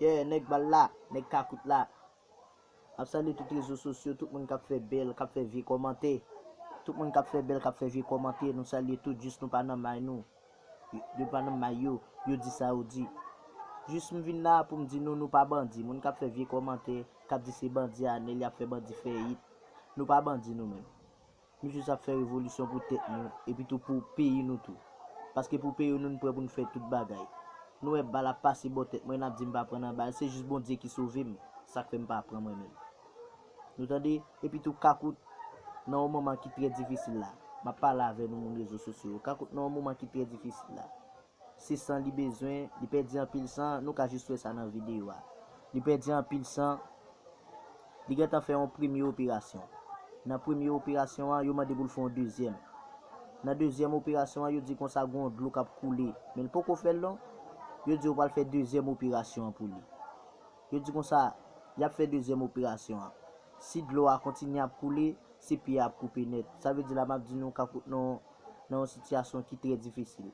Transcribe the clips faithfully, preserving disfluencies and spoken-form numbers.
Yeah, nèg bal la, nèg kakout la. M ap salye tout rezo sosyo, tout moun k ap fè bèl, k ap fè vye kòmantè. Tout moun k ap fè bèl, k ap fè vye kòmantè, nou salye tout, jis nou pa nan may nou. Yo pa nan may yo, yo di sa yo di. Jis m vin la pou m di nou, nou pa bandi. Moun k ap fè vye kòmantè, k ap di se bandi a, Nèl y ap fè bandi fè it. Nou pa bandi nou menm. Nou jis ap fè revolisyon pou tèt nou, epi tou pou peyi nou tou. Paske pou peyi nou, nou prè pou nou fè tout bagay. Nou wè bal ap pase bò tèt mwen, n ap di m pa pran nan bal, se jis Bondye ki sove m, sa k fè m pa pran mwen menm. Nou tande? Epi tou Kakout nan yon moman ki trè difisil la. M ap pale avè nou moun rezo sosyo yo. Kakout nan yon moman ki trè difisil la. Se san li bezwen, li pèdi anpil san, nou ka jis wè sa nan videyo a. Li pèdi anpil san, li gentan fè yon premye operasyon. Nan premye operasyon an, yo mande pou l fè yon dezyèm. Nan dezyèm operasyon an, yo di konsa gen yon dlo k ap koule, men l poko fè l non. Yo di yo pral fè dezyèm operasyon an pou li. Yo di konsa, y ap fè dezyèm operasyon an. Si dlo a kontinye ap koule, se pye a ap koupe nèt. Sa vle di la m ap di nou Kakout nan, nan yon sitiyasyon ki trè difisil.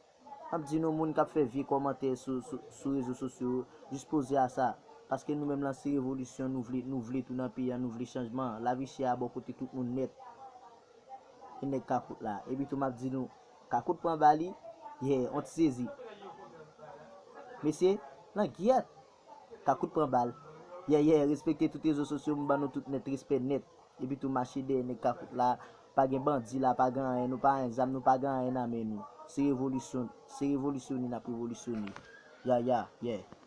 M ap di nou moun k ap fè vye kòmantè sou, sou, sou rezo sosyo yo, jis poze a sa. Paske nou menm lan se revolisyon nou vle, nou vle tou nan peyi a, nou vle chanjman. Lavi chè a bò kote tout moun nèt. E nèg Kakout la. Epi tou m ap di nou, Kakout pran bal li, yeah, on ti sezi. Mesye, langyèt. Kakout pran bal. Yeah, yeah, respekte tout rezo sosyo, m ban nou tout nèt, respè nèt. Epi tou mache dèyè nèg Kakout la, pa gen bandi la, pa gen anyen, nou pa anyen zam, nou pa gen anyen nan men nou. Se revolisyon, se revolisyonnen n ap revolisyonnen. Ya, ya, yeah.